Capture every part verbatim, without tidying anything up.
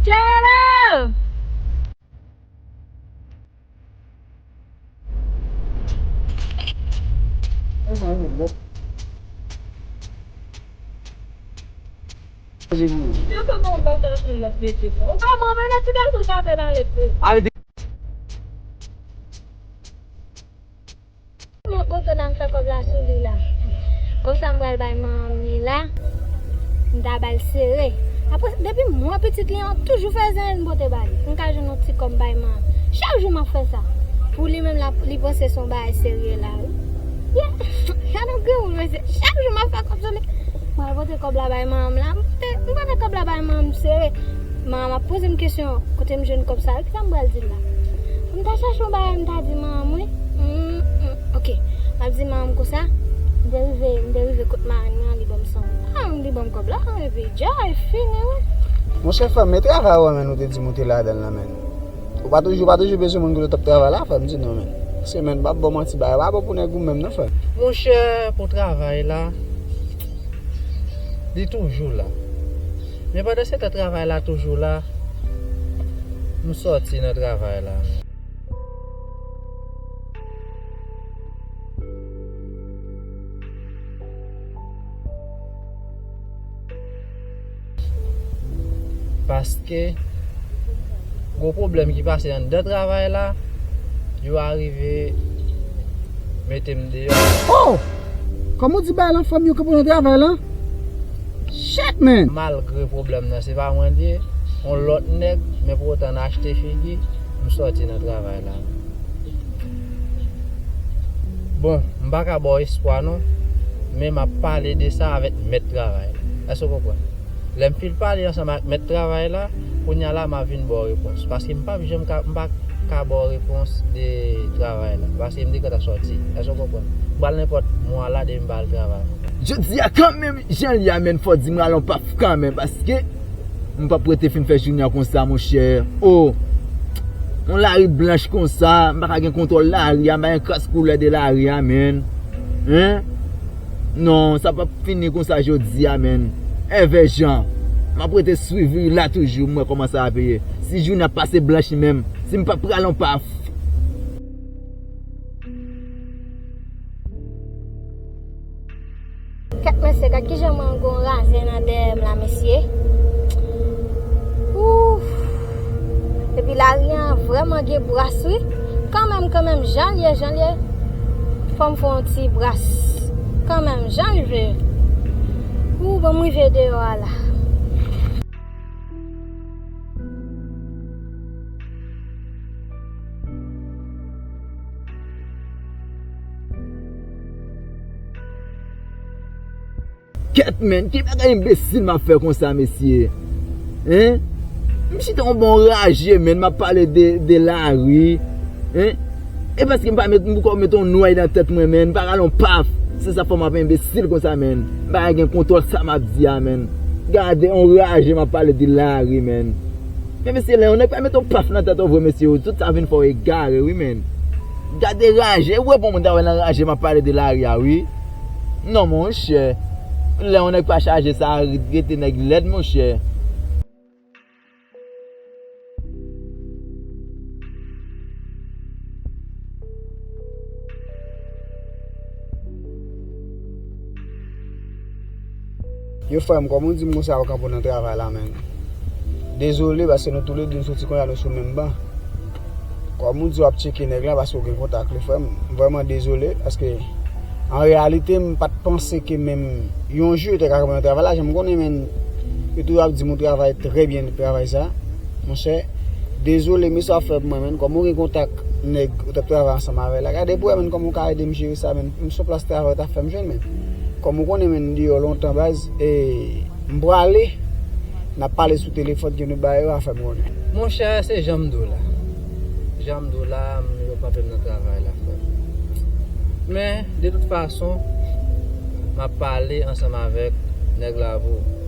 Tchelo! Yo pa bon bagay lòt mesye. Ou pa bon, men nan ti gason sa fè nan lèt. Mwen kontan nan m fè kòb la sou li la. Konsa m pral bay manman m li la. M ta ba l sere. Apre, depi mwen pitit li an, toujou fè zen m pote ba li. M ka jwenn yon ti kòb bay manman. Chak jou m ap fè sa. Pou li menm, la, li panse se yon bagay serye la, wi. Yeah. Gade yon granmoun, mesye. Chak jou m ap fè kòb sou li. M pral pote kòb la bay manman m la. M pote, m pote kòb la bay manman m sere. Manman m ap poze m kesyon, kote m jwenn kòb sa, kisa m pral di l la? M ta chache yon bagay, m ta di manman m, wi. Mm, mm, ok. M ap di manman m konsa, m te rive, m te rive kot marenn mwen an, li ban m san. Ah, li ban m kòb la, epi dja, e fini, wi. Monchè, frè m, men travay ou an, men, ou te di m ou te ladan l lan, men. Ou pa toujou, ou pa toujou bezwen moun ki t ap travay la, frè m, di non, men. Paske, men, m p ap ba w manti, bagay pa bon pou nèg ou menm, non, frè m. Monchè, pou travay la, li toujou la. Men pandan se tan travay la toujou la, m sòti nan travay la. Paske gwo pwoblèm ki pase anndan travay la, yo arive mete m deyò. Oh! Kòman w di bagay lan, frè m, yo kanpe nan travay la? Shit, man! Malgre pwoblèm nan se pa mwen li ye, yon lòt nèg, men pou otan nan achte figi, m sòti nan travay la. Bon, m pa ka ba w espwa non, men m ap pale de sa avèk mèt travay la. Èske w konprann? Lè m fin pale ansanm ak mèt travay la, kounye a la m ap vin ba w repons. Paske m p ap janm ka, m pa ka ba w repons de travay la. Paske m te gentan sòti. Èske w konprann? M pral nenpòt mwa la depi m pa al travay. Jodi a kanmenm, jan l ye a, men fò di m rale yon paf kanmenm, paske m p ap rete fin fè jounen an konsa, monchè. Oh! Yon lari blanch konsa, m pa ka gen kontwòl lari a, m pa gen kras koulè de lari a, men. Hein? Non, sa p ap fini konsa jodi a, men. Èvè Jan, m ap rete swiv li la toujou, m wè kòman sa ap ye. Si jounen ap pase blanch menm, si m p ap pran yon paf. Kèt mesye, gad kijan mwen gon razè nan dèyè m la, mesye. Ouf. Epi lari an vrèman gen bras, wi. Kanmenm, kanmenm, jan l ye, jan l ye. Fò m fè yon ti bras. Kanmenm, jan l ye. Ou, bon, m rive deyò a la. Kèt, men, ki bagay enbesil m ap fè konsa, mesye? Hein? M chita yon bon raje, men, m ap pale de, de lari. Hein? E paske m pa met, m poko met yon nwèy nan tèt mwen, men, m pa rale yon paf. Se sa fè m ap enbesil konsa, men. M pa gen kontwòl sa m ap di a, men. Gade yon raje m ap pale de lari, men. Men mesye, lè yon nèg pa met yon paf nan tèt ou vre, mesye, tout sa vin fè w egare, wi, men. Gade raje, ou wè bon moun ta wè nan raje m ap pale de lari a, wi. Non, monchè. Lè yon nèg pa chaje sa, rete nèg lèd, monchè. Yo, frè m, kòm ou di m konsa, ou kanpe nan travay la, men. Dezole, paske nou toulede nou soti kounye a, nou sou menm ban. Kòm ou di w ap tcheke nèg la, paske w gen kontak li, frè m. M vrèman dezole, paske, an reyalite, m pa t panse ke menm yon jou yo te ka kanpe nan travay la, jan m konnen, men, yo toujou ap di m ou travay trè byen, travay sa. Monchè, dezole, men sa w ap fè pou mwen, men. Kòm ou gen kontak nèg ou t ap travay ansanm avè l la, gade pou w wè, men, kòman w ka ede m jere sa, men. M sou plas travay ou t ap fè m jwenn, men. Kòm ou konnen, men, m deyò lontan, baz, e m prale, n ap pale sou telefòn ke nou bay yo a, fè m konnen. Monchè, se jan m di w la. Jan m di w la, m yo kanpe m nan travay la, frè m. Men, de tout fason, m ap pale ansanm avèk nèg la pou w.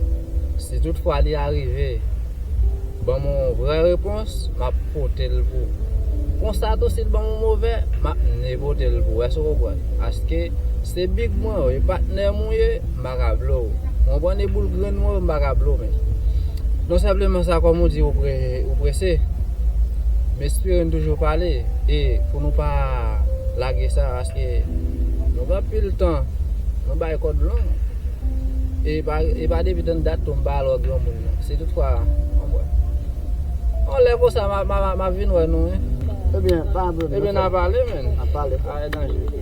Si toutfwa li arive, ban m yon vrè repons, m ap pote l pou ou. Konsa tou, si l ban m yon movè, m ap nepote l pou ou. Èske w konprann? Paske se big mwen ou ye, patnè m ou ye, m pa ka blow ou. Mwen pran de boul grenn mwen, m pa ka blo, men. Non sèlman sa, kòm ou di, ou pre-, ou prese. M espere n toujou pale. E pou nou pa lage sa, paske nou gen anpil tan, nou bay kòd long. E pa, e pa depi tann dat tou m pa al wè granmoun nan. Si toutfwa, anmwey. On lè konsa, m a, m a, m a vin wè nou, wi. Ebyen, pa gen pwoblèm. Ebyen, n a pale, men. N a pale. A, e danje.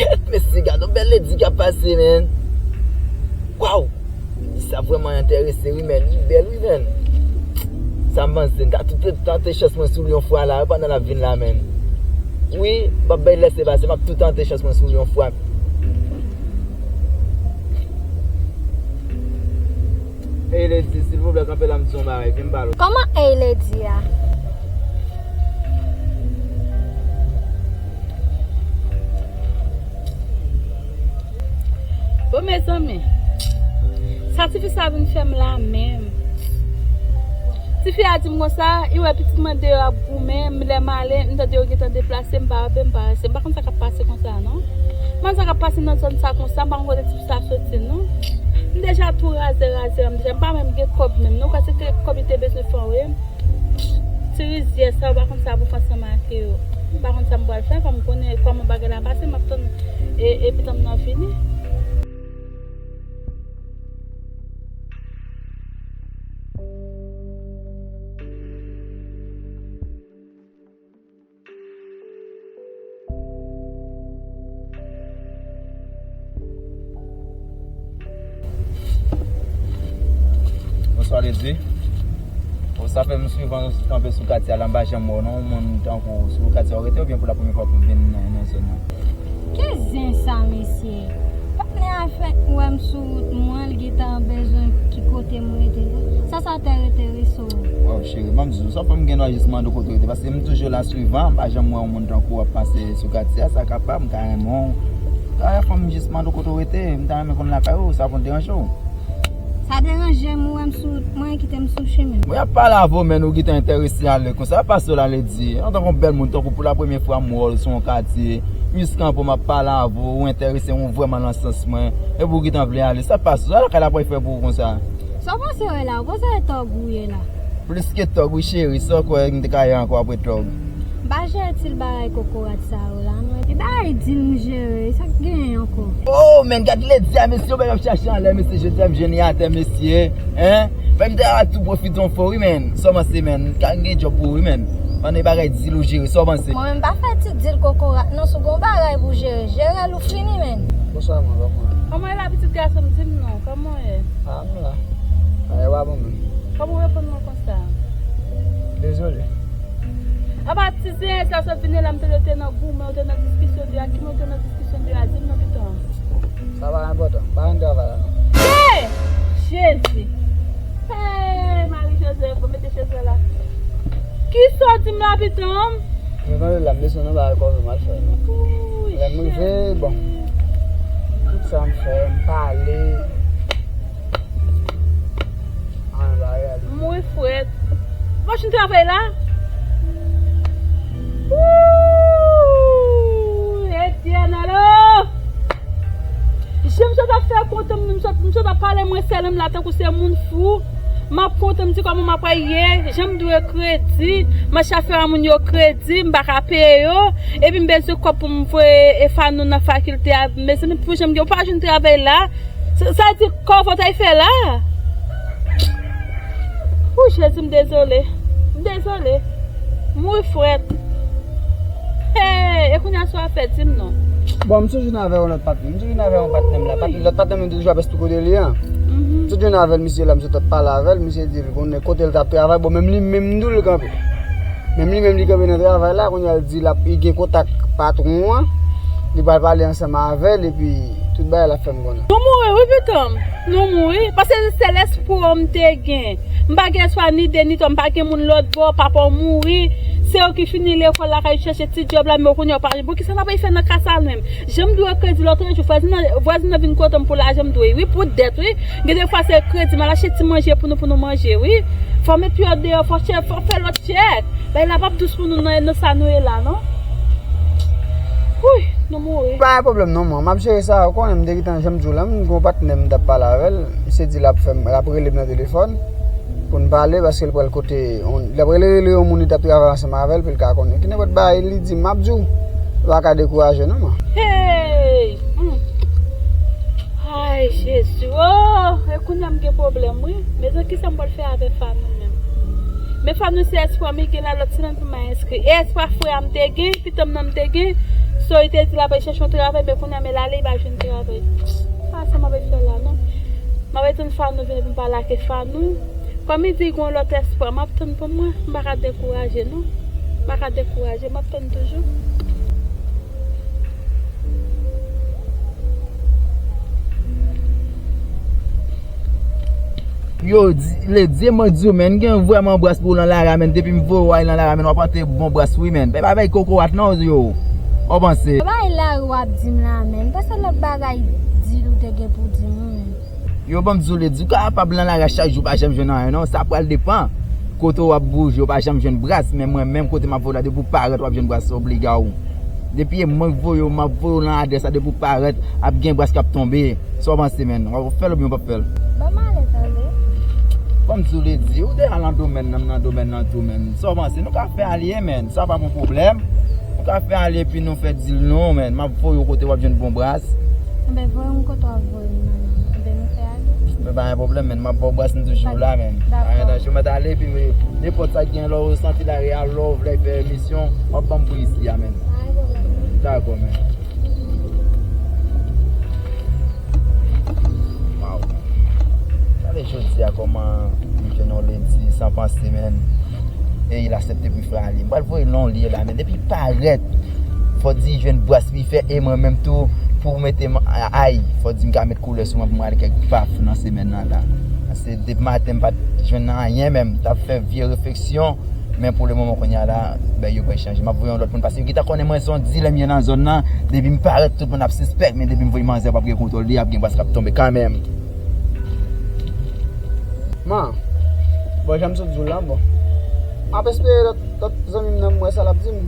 Kèt, mesye, gade yon bèl ledi k ap pase, men. Waw! Sa vrèman enterese, wi, men. Li bèl, wi, men. Sa m panse, m ta tou tante chans mwen sou li yon fwa la, pandan l ap vin la, men. Wi, m p ap bay lese pase, m ap tou tante chans mwen sou li yon fwa. Ey, ledi, silvouplè, kanpe la, m di yon bagay, vin pale. Kòman ey, ledi a? Bon, mezanmi, sa tifi sa vin fè m la menm. Tifi a di m konsa, li wè pitit mwen deyò ap goumen, m lè m ale, m tande yo gentan deplase, m pa wè, m pa wè, m pa wè. M pa konn sa k ap pase konsa, non. M pa konn sa k ap pase nan zòn sa konsa, m pa konn kote tifi sa soti, non. M deja tou raze, raze, m deja, m pa menm gen kòb menm, non. Ou kwè se ke kòb li te bezwen fè anvoye m? Ti rizyè sa, ou pa konn sa pou fè ansanm ak yo. M pa konn sa m pral fè, fò m konnen kòman bagay la pase, m ap tann e, e pitit mwen nan vini. Bonswa, Ledi. Bon, sa fè m souvan kanpe sou katye a la, m pa janm wè w non, yon moun tankou w sou katye a w rete, oubyen pou la premyè fwa pou w vin nan, nan zòn nan? Ki zen sa, mesye? Patnè a fèk wè m sou wout mwen, li gentan bezwen ki kote m rete la. Sa, sa te enterese w? Waw, cheri, ban m di w, sa fè m gen dwa jis mande w kote w rete, paske m toujou la souvan, m pa janm wè yon moun tankou w ap pase sou katye a, sa kapab, m ka renmen w. Sa fè m jis mande w kote w rete, m ta renmen konn lakay ou, sa poko deranje w? Sa deranje m, ou wè m sou wout mwen, kite m sou chimen. Mwen ap pale avè w, men ou gentan enterese ale konsa, pa sou la, Ledi. Antanke yon bèl moun tankou w, pou la premyè fwa m wè w sou yon katye, m jis kanpe w, m ap pale avè w, ou enterese m, ou vrèman nan sans mwen, epi w gentan vle ale. Sa pa sou, sa lakay la pral fè pou ou konsa? Sa w panse wè la, ou panse e tòg ou ye la? Plis ke tòg, wi, cheri, sa w kwè m te ka ye ankò apre tòg? M pa jere ti bagay kokorat sa yo la, non. E bagay dil m jere, sa k genyen ankò? Oh, men, gad Ledi a, mesye, ou menm ap chache anlè, mesye, jodi a m jwenn li atè, mesye, hein? Men m te a tou pwofite yon fò, wi, men. Sa w panse, men? Ka gen djòb pou ou, wi, men. Ann e bagay dil ou jere, sa w panse? Mwen menm pa fè ti dil kokorat, non, si w gon bagay pou jere, jere l ou fini, men. Bonswa, mwen, kòman w ye? Kòman w ye la, pitit gason m, di m non, kòman w ye? Ah, m la. Bagay pa bon, menm. Kòman w reponn mwen konsa? Dezole. Apa ti zen sa sot vini la, m tande w te nan goumen, w te nan diskisyon de a, ki moun w te nan diskisyon de a, di m non piton. Sa pa enpòtan, pa vin travay la non. Hey! Jezi! Hey, Mari Jozèf, bon, mete chèz la la. Kisa w di m la piton? Mwen tande la, m desann anba kò m al fè non. Lè m rive, bon, tout sa m fè, m pale. An ba reyalite. Mwen frèt. Machin travay la. Ooh, Etènèl, oh! Jan m sot ap fè kont m, m sot, m sot ap pale mwen sèl m la tankou se moun fou. M ap konte, m di kòman m ap ye, jan m dwe kredi, m ap chache fè moun yo kredi, m pa ka peye yo, epi m bezwen kòb pou m voye Efano nan fakilte a, mezanmi, pou jan m gen, ou pa jwenn travay la, sa, sa di kòb ou t al fè la? Ou Jezi, m dezole, m dezole, m mouri frèt. Hey, e kounye a sa w ap fè, di m non. Bon, m sou vin avè yon lòt patnè. M sou vin avè yon patnè m la. Patnè, lòt patnè m te jwe avè sou kote li an. M sot vin avè l, misye la, m sot ap pale avè l, misye di l konnen kote l t ap travay. Bon, menm li menm m di w l kanpe. Menm li menm li kanpe nan travay la, kounye a l di l ap, li gen kontak patwon an. Li pral pale ansanm avè l, epi Tout bagay la fè m konnen. Nou mouri wi pitan m. Nou mouri. Paske se sèl espwa m te gen. M pa gen espwa ni de ni twa. M pa gen moun lòt bò. Papa w mouri. Se yo ki fini lekòl la, k al chèche ti djòb la, men kounye a w pa jwenn. Poukisa n ap fè nan ka sa l menm? Jan m dwe kredi lòt jou, vwazin nan, vwazin nan vin kote m pou lajan m dwe. Wi, pou dèt, wi. Gen de fwa se kredi, m al achte ti manje pou nou, pou nou manje, wi. Fò met pye w deyò, fò chèk, fò fè lòt chèk. Bagay la p ap dous pou nou nan, nan sa nou ye la, non. Wouy, nou mouri. Pa gen pwoblèm non, man. M ap jere sa, ou konnen, m te gentan, jan m di w la, m gen yon patnè m t ap pale avè l. Misye di l ap fè m, l ap rele m nan telefòn pou n pale, paske l pral kote, yon, l ap rele, rele yon moun li t ap travay ansanm avè l pou l ka konnen. Ki nenpòt bagay li di m, m ap di w. Ou pa ka dekouraje non, man. Hey! Hmm. Ay, Jezi. Oh, e kounye a m gen pwoblèm, wi. Mezanmi, kisa m pral fè avè Fanou menm? Men Fanou se espwa m gen la, lòt semèn pou m al enskri. E espwa frè a m te gen, pitan m nan m te gen. So, li te di l ap al chèche yon travay, men kounye a, men l ale, li pa jwenn travay. Pa sa m ap fè la, non. M ap tann Fanou vini pou m pale ak Fanou. Kòm li di l gen yon lòt espwa, m ap tann pou mwen. M pa ka dekouraje, non. M pa ka dekouraje, m ap tann toujou. Yo, di, Lady, mwen di w, men, gen vrèman bras pou w nan lari a, men, depi m voye w al nan lari a, men, w ap pote bon bras wi, men. Bay pa bay kokorat non, yo. Ou panse? Bay lari w ap di m la, men. Pase lòt bagay di l ou te gen pou di m wi, men. Yo, ban m di w, Lady, ou kapab nan lari a chak jou, pa janm jwenn anyen non, sa pral depan. Kote w ap bouje, ou pa janm jwenn bras, men mwen menm kote m ap voye w la, depi w parèt w ap jwenn bras obliga w. Depi e mwen k voye w, m ap voye w nan adrès la, depi w parèt, ap gen bras k ap tonbe. Sa w panse, menn? W ap fè l oubyen w p ap fè l? Ban m ale tande. Ban m di w, Lady, ou deja nan domèn nan, m nan domèn nan tou, menn. Sa w panse? Nou ka fè alye, menn. Sa pa yon pwoblèm. Nou ka fè alye epi nou fè dil nou, menn. M ap voye w kote w ap jwenn bon bras. Enben, voye m kote w ap voye m nan, non. Enben, nou fè alye. Men pa gen pwoblèm, menn. M ap ba w bras m toujou la, menn. Pa gen danje, ou mèt ale, epi nenpòt sa k gen lè w santi lari a, lè w vle fè emisyon, w ap ban m pou isi a, menn. Pa gen pwoblèm. Dakò, menn. Waw. Gade jodi a kòman m jwenn yon Lady san panse, menn. E li aksepte pou l fè alye. M pral voye l nan yon lye la, men depi l parèt, fò di l jwenn bras li fè, e mwen menm tou, pou mete m, ay, fò di m ka met koulè sou mwen pou mwen ale kèk paf nan semèn nan la. Paske depi maten m pa t jwenn anyen menm, m t ap fè vye refleksyon, men pou lemoman kounye a la, bagay yo pral chanje. M ap voye yon lòt moun, paske yo gentan konnen mwen se yon dilè m ye nan zòn nan, depi m parèt tout moun ap sispèk, men depi m voye manzè p ap gen kontwòl li, ap gen bras k ap tonbe kanmenm. Man, bon, jan m sot di w la, bon. M ap espere lòt, lòt zanmi m nan, m wè sa l ap di m.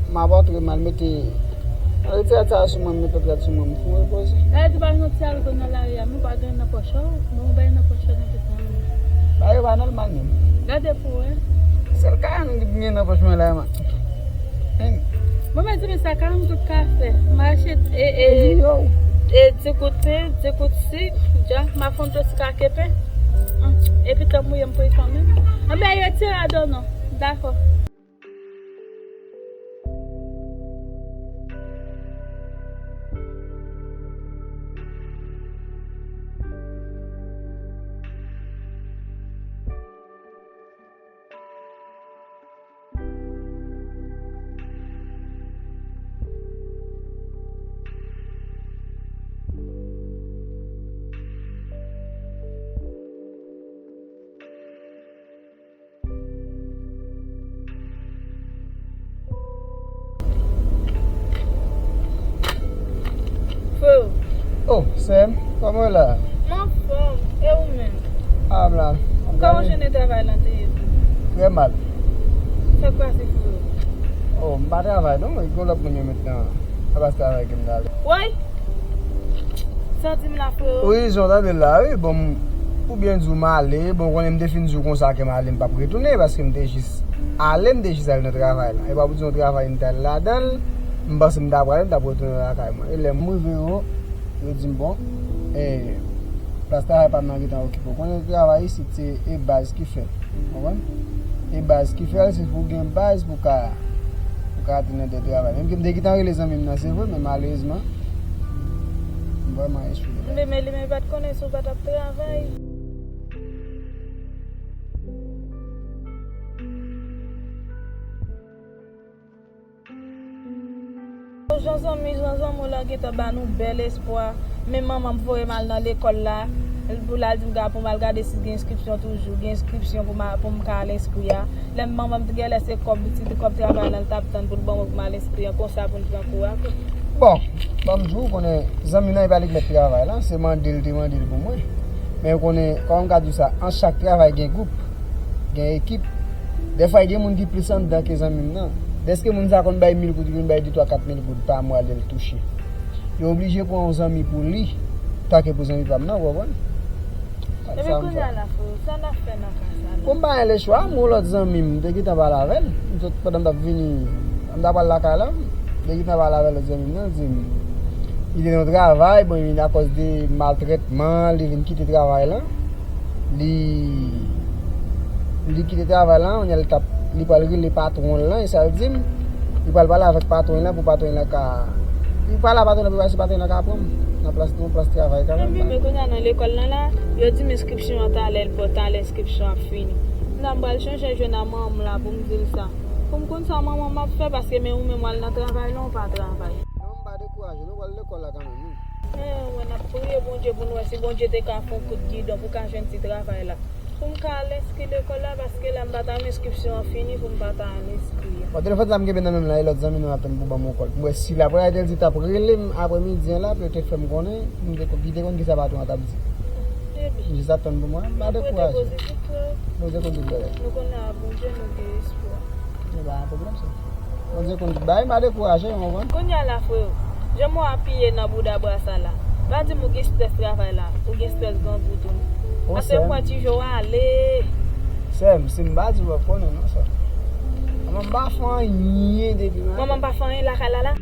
M ap antre, m al mete, al retire sa sou mwen, m mete lòt rad sou mwen, m fon repoze. Gade, di pa gen yon ti alkòl nan lari a, men ou pa gen nan pòch ou, bon, ou bay nan pòch ou nan tout tan. Bagay yo pa nòmal, menm. Gade pou w wè. Sèl kaka m gen nan pòch mwen la, man. Bon, men di m sa, kaka m tout ka fè. M achte, e, e, e, di goute, di goute sik, dja, m ap fè yon ti kake pen. Epi tan mouye m pou li fanmi. Anben, retire ladan w non. Dakò. Freo. Oh, sè m, kòman w ye la? M anfòm, e ou menm? Ah, m la. Kòman jounen travay lan te ye tou? Trè mal. Sa k pase, freo? Oh, m pa travay non, men gen lòt moun yo met nan, nan plas travay ke m t ale. Woy! Sa w di m la, freo? Wi, jan w tande l la, wi. Bon, m, pou byen di w, m ale. Bon, w konnen m te fin di w konsa ke m ale, m p ap retounen, paske m te jis ale, m te jis ale nan travay la. E pa pou di yon travay m t al ladan l, m panse m ta prale, m t ap retounen lakay mwen. E lè m rive yo, yo di m, bon, e, plas travay pa m nan gentan okipe. Ou konnen travay isit se e baz ki fè. Konprann? E baz ki fè l, se pou w gen baz pou w ka, pou w ka antre nan tè travay. Menm ke m te gentan rele zanmi m nan, se vre, men malerezman, m vrèman echwe. Men, men li menm pa t konnen si w pa t ap travay. Jan zanmi, jan zanmi w la gentan ba nou bèl espwa. Men manman m voye m al nan lekòl la, pou l al di m gade, pou m al gade si gen enskripsyon toujou, gen enskripsyon pou m a- pou m ka al enskri a. Lè manman m te genlè se kòb, ti kòb travay lan l t ap tann pou l ban mwen pou m al enskri an, konsa pou n pran kou a. Bon, ban m di w, ou konnen zanmi m nan, e pa li k mèt travay la, se mande l te mande l pou mwen. Men ou konnen, kòman m ka di w sa, an chak travay gen gwoup, gen ekip. Dèfwa gen moun ki plis anndan ke zanmi m nan. Dèske moun sa konn bay mil goud, konn bay de twa kat mil goud pa mwa lè l touche. Yo oblije pran yon zanmi pou li, tanke pou zanmi pa m nan, ou konprann? Epi kounye a la, freo, sa n ap fè nan ka sa la? Bon, m pa gen lechwa, m gon lòt zanmi m, m te gentan pale avè l. M sot pandan m t ap vini, m t ap al lakay la, m te gentan pale avè lòt zanmi m nan, di m, li te nan yon travay, bon, li vin akòz de maltrètman, li vin kite travay lan. Li, li kite travay lan, kounye a li t ap, li pral rele patwon l lan, e sa l di m, li pral pale avèk patwon l lan pou patwon l lan ka, li pale a patwon l lan pou wè si patwon l lan ka pran m nan plas, nan plas travay kanmenm. Epi, men kounye a nan lekòl lan la, yo di m enskripsyon an talè, bon, talè enskripsyon ap fini. Kounye a m pral chonje jwenn a manman m la pou m di l sa. Pou m konn sa manman m ap fè, paske men ou menm w al nan travay lan, ou pa travay. Non, m pa dekouraje, nou pral lekòl la kanmenm, wi. Eh, wè, n ap priye Bondye pou n wè si Bondye te ka fè yon kout gidon pou ka jwenn ti travay la. Pou m ka al enskri lekòl la, paske la m pa ta renmen enskripsyon an fini pou m pa ta al enskri. Bon, telefòn la m kenbe nan men m la, e lòt zanmi nou ap tann pou ban m yon kòl. Pou m wè si l ap rele, te di l t ap rele m aprèmidi an la, pou yo te fè m konnen, m te kon- ki te konn kisa patwon an t ap di. Epi? M jis ap tann pou mwen, m pa dekouraje. Rete pozitif, frè. Mwen te konn tout bagay. Nou konnen a Bondye, nou gen espwa. E pa yon pwoblèm sa. Bondye konn tout bagay, m pa dekouraje, ou konprann? Kounye a la, freo, jan mwen apiye nan bouda brasa la, pa di m ou gen strès travay la, ou gen strès grangou tou, non? Paske m wè ti jo ale. Sè m, si m pa di w, w ap konnen, non, sè m. Manman m pa fè anyen depi maten. Manman m pa fè anyen lakay la la?